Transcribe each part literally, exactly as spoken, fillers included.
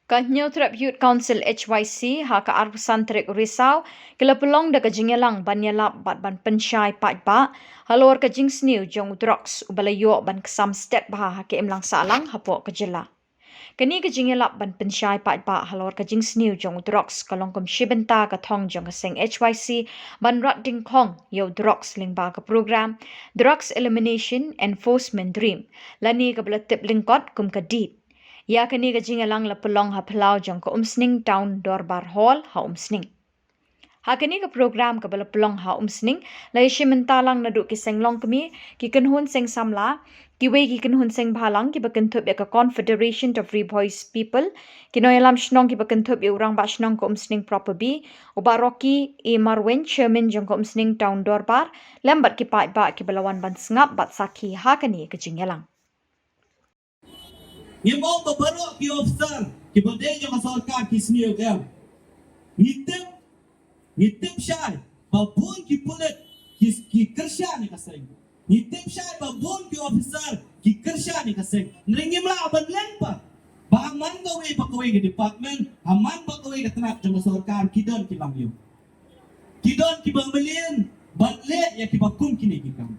Ka Hynñiewtrep Youth Council H Y C ha ka arphew san tarik u Risaw ki la pynlong da ka jingïalang ban ïalap bad ban pynshai paidbah halor ka jingsniew jong u drugs uba la ïoh ban ksam stet bha ha ka imlang sahlang hapoh ka jylla. Kane ka jingïalap ban pynshai paidbah halor ka jingsniew jong u drugs ka long kum shi bynta ka thong jong ka seng H Y C ban rat dyngkhong ïa u drugs lyngba ka program Drugs Elimination Enforcement Dream, lane kaba la tip lyngkot kum ka DEED. Ïa kane ka jingïalang la pynlong ha phyllaw jong ka Umsning Town Dorbar Hall ha Umsning. Ha kane ka program kaba la pynlong ha Umsning, la ïashim bynta lang naduh ki seng longkmie, ki kynhun seng samla, kiwei ki kynhun seng bhalang kiba kynthup ïa ka Confederation of Ri Bhoi People, ki nongïalam shnong kiba kynthup ïa u Rangbah Shnong ka Umsning Proper B, u Bah Rocky A Marwein, Chairman jong ka Umsning Town Dorbar, lem bad ki paidbah kiba la wan ban sngap bad sakhi ha kane ka jingïalang. Ngim ong ba baroh ki officer kiba dei jong ka sorkar ki sniew, em. Ngi tip, ngi tip shai ba bun ki pulit ki, ki kyrshan ïa ka seng. Ngi tip shai ba bun ki officer ki kyrshan ïa ka seng. Hynrei ngim lah ban len pat ba ha man kawei pa kawei ka department, ha man pa kawei ka tnat jong ka sorkar ki don ki langïong. Ki don kiba mlien ban leh ïa kiba kum kine ki kam.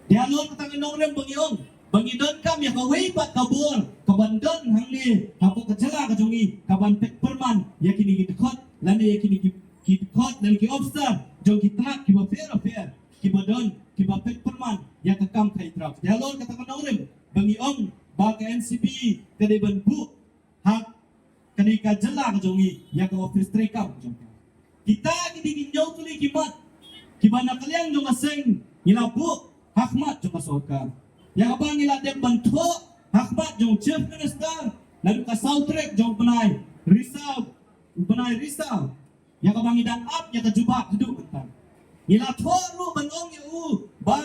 Te halor kata ka nongrim ba ngi ong ba ngi donkam ïa kawei pat ka bor kaban don hangne hapoh ka jylla ka jong ngi kaban peit pyrman ïa kine ki dkhot lane ïa kine ki, ki dkhot lane ki officer jong ki tnat kiba pher bapher kiba don kiba peit pyrman ïa ka kam khaïi drugs. Te halor kata ka nongrim ba ngi ong ba ka N C B ka dei ban buh ha kane ka jylla ka jong ngi ïa ka office treikam ka jong ka. Kita ki dei ki hynñiew tylli ki mat kiba na ka liang jong ka seng ngi la buh ha khmat jong ka sorkar. Ïa kaba ngi la dep ban thoh ha khmat jong u Chief Minister naduh ka saw tarik jong u bnai Risaw, u bnai Risaw. Ïa kaba ngi dang ap ïa ka jubab haduh mynta. Ngi la thoh ruh ban ong ïa u ba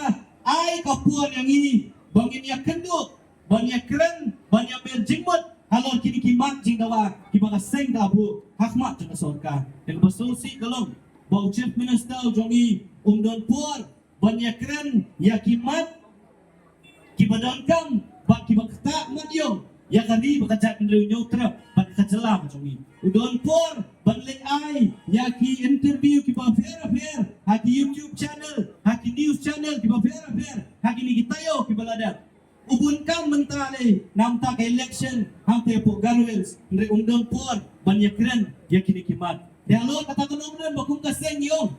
ai ka por ïa ngi ba ngin ïa kynduh, ban ïa kren, ban ïa ber jingmut halor kine ki mat jingdawa kiba ka seng ka buh ha khmat jong ka sorkar. Ïa kaba sngewsih ka long ba u Chief Minister u jong ngi um don por ban ïa kren ïa ki mat kiba donkam bad kiba ktah mat ïong ïa ka ri bad ka jaitbynriew Hynñiewtrep bad ka jylla ka jong ngi. U don por ban leit ai ïa ki interview kiba pher bapher ha ki YouTube channel, ha ki news channel kiba pher bapher, ha kine ki taïew kiba la dep. U bun kam mynta lei namar ka election hangtei hapoh Garo Hills, hynrei um don por ban ïa kren ïa kine ki mat. Te halor kata ka nongrim ba kum ka seng ngi ong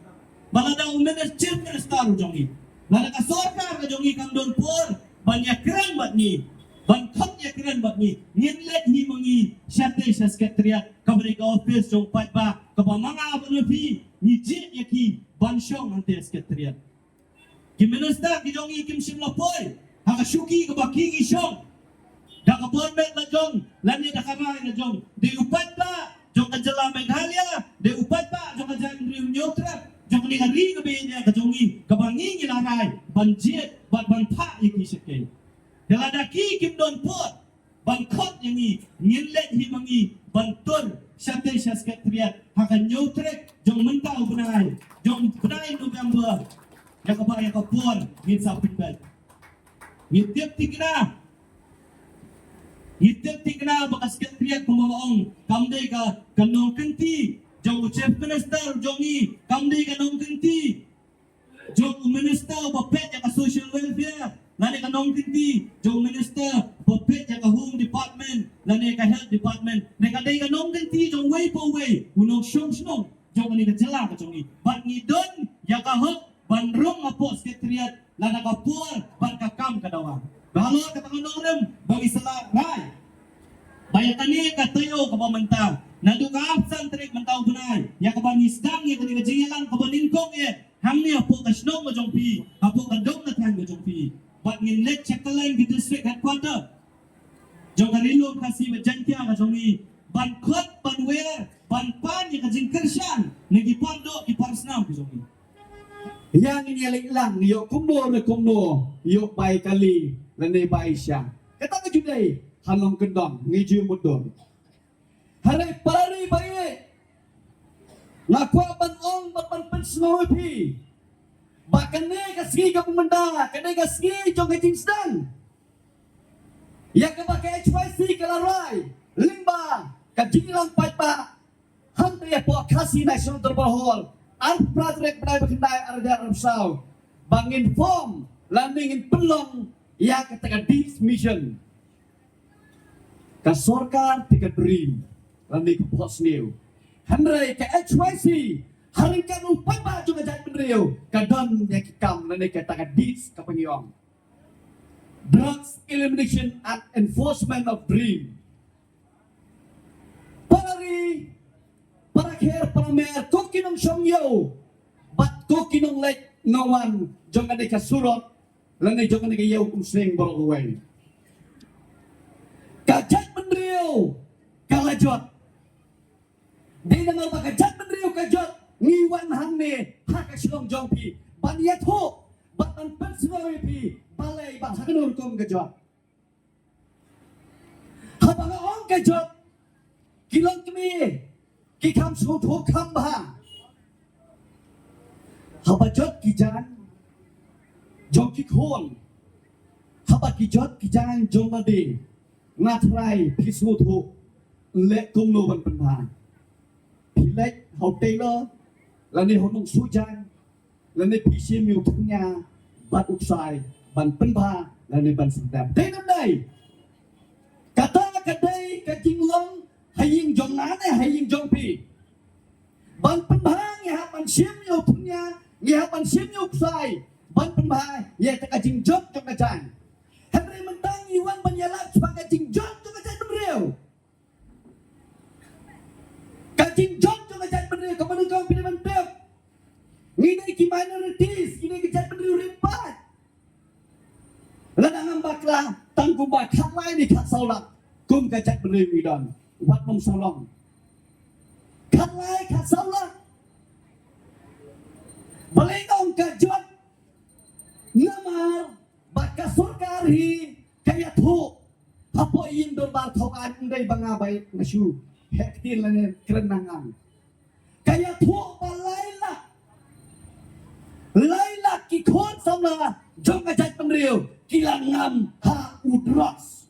ba lada u Minister, Chief Minister u jong ngi, lada ka sorkar ka jong ngi kam don por ban ïa kren bad ngi, ban khot ïa kren bad ngi, ngin leit hi ma ngi shatei sha Secretariat kaba dei ka office jong u paidbah kaba ma nga bad ma phi ngi jied ïa ki ban shong hangtei Secretariat. Ki minister ki jong ngi kim shym la poi ha ka shuki kaba ki ki shong da ka bor met la jong lane da ka rai la jong. Dei u paidbah jong ka jylla Meghalaya, dei u paidbah jong ka jaitbynriew Hynñiewtrep, jong kane ka ri kaba ïeit ka jong ngi kaba ngi ngi la rai ban jied bad ban phah ïa ki sha kei. Te lada ki kim don por ban khot ïa ngi, ngin leit hi ma ngi ban tur shatei sha Secretariat ha ka Hynñiewtrep jong mynta u bnai, jong bnai November. Ïa kaba ïa ka por ngin sa pynbeit. Ngi tip thikna, ngi tip thikna ba ka Secretariat kumba nga ong kam dei ka, ka nongkynti jong u Chief Minister jong ngi, kam dei ka nongkynti jong u Minister uba peit ïa ka Social Welfare lane ka nongkynti jong u Minister uba peit ïa ka Home Department lane ka Health Department. Ne ka dei ka nongkynti jong uwei pa uwei u nongshong shnong jong kane ka jylla ka jong ngi. Bad ngi don ïa ka hok ban rung hapoh Secretariat lada ka por bad ka kam ka dawa. Ba halor kata ka nongrim ba ngi sa la rai ba ïa kane ka taïew kaba mynta, naduh ka arphew san tarik mynta u bnai, ïa kaba ngi sdang ïa kane ka jingïalang kaba nyngkong eh hangne hapoh ka shnong ka jong phi, hapoh ka dong ka thaiñ ka jong phi. Bad ngin leit sha kylleng ki district headquarter jong ka Ri Lum Khasi bad Jaiñtia ka jong ngi ban khot, ban wer, ban pan ïa ka jingkyrshan na ki pardoh ki parsnam ka jong ngi. Ïa ngin ïa leit lang ïoh kumno ne kumno, ïoh bai kali lane bai sha. Kata ka ju dei ha nongkyndong, ngi ju mutdur. Hynrei para ri ba ïeit, nga kwah ban ong bad ban pynsngew ïa phi ba kane ka sngi kaba mynta ka dei ka sngi jong ka jingsdang ïa kaba ka H Y C ka la rai lyngba ka jingïalang paidbah hangta ïa pdeng Khasi National Durbar Hall, arphew phra tarik bnai ba khyndai arhajar arphew saw, ba ngin form lane ngin pynlong ïa kata ka Deeds Mission. Ka sorkar te ka DREAM lane ka phohsniew, hynrei ka H Y C ha ryngkat u paidbah jong ka jaitbynriew ka don ïa ki kam lane kata ka Deeds kaba ngi ong Drugs Elimination and Enforcement of DREAM. Para ri, para kher, para mer, ko ki nongshong ïew bad ko ki nongleit nongwan jong kane ka surok lane jong kane ka ïew umsning baroh kawei, ka jaitbynriew ka la jot. Dei namar ba ka jaitbynriew ka jot ngi wan hangne ha ka shnong jong phi ban ïathuh bad ban pynsngew ïa phi balei bad ha kano rukom ka jot. Haba nga ong ka jot, ki longkmie ki kham sngewthuh kham bha. Haba jot ki jaiñ jong ki khun, haba ki jot ki jaiñ jong lade, nga trai phi sngewthuh leh kumno ban pynbha. Phi leit ha u tailor lane ha u nongsuh jaiñ lane phi shim ïa u thñia bad u ksai ban pynbha lane ban sngewthuh. Dei nam dei? Kata ka dei ka jinglong ha ïing jong nga ne ha ïing jong phi. Ban pynbha ngi hap ban shim ïa u thñia, ngi hap ban shim ïa u ksai ban pynbha ïa ka jingjot jong ka jaiñ. Hynrei mynta ngi wan ban ïalap shaphang ka jingjot jong ka jaitbynriew. Ka jingjot jong ka jaitbynriew kaba nyngkong phi dei ban tip, ngi dei ki minorities, ngi dei ki jaitbynriew rim pat. Lada ngam bakla, tang kumba khatlai ne khatsaw lak kum ka jaitbynriew ngi don, wat nym sawlong. Khatlai khatsaw lak. Balei nga ong ka jot? Namar ba ka sorkar hi ka ïathuh hapoh ïing dorbar thaw aiñ, ym dei ba nga beit nga shu heh ktien lane kren na ngan. Ka ïathuh ba lai lak, lai lak ki khun samla jong ka jaitbynriew ki la ngam ha u drugs.